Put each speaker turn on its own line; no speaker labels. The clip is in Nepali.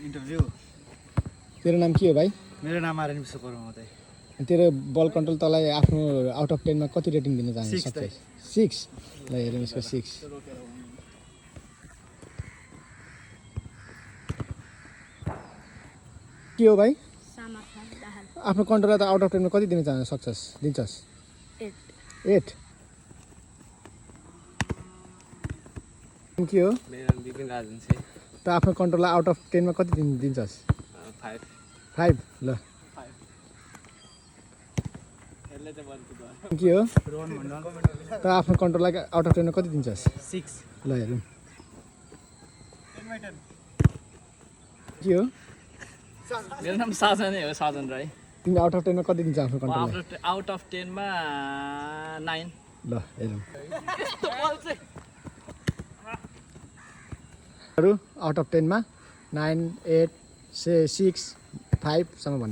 इन्टरभ्यू
तेरो नाम के हो भाइ
मेरो नाम आर्यन विश्वकर्मा हो चाहिँ
तेरो बल कन्ट्रोल तँलाई आफ्नो आउट अफ 10 मा कति रेटिङ दिन चाहन्छ 6 ल हेरौँ यसको 6 के हो भाइ आफ्नो कन्ट्रोललाई त आउट अफ 10 मा कति दिन चाहन्छ सक्सेस दिन्छस् 8 के हो
मेरो नाम विपिन राजन छ
त आफ्नो कन्ट्रोललाई आउट अफ 10 मा कति दिन दिन्छस् 5 ल के हो
रोहन मण्डल
त आफ्नो कन्ट्रोललाई आउट अफ 10 मा कति दिन्छस्
6
ल हेरौँ के हो
मेरो नाम साजन नै हो साजन राई
तिमी आउट अफ 10 मा कति दिन्छ आफ्नो कन्ट्रोललाई
आउट अफ 10 मा 9
ल हेरौँ आउट अफ 10 मा 9 8 6 5 सम्म भन्नु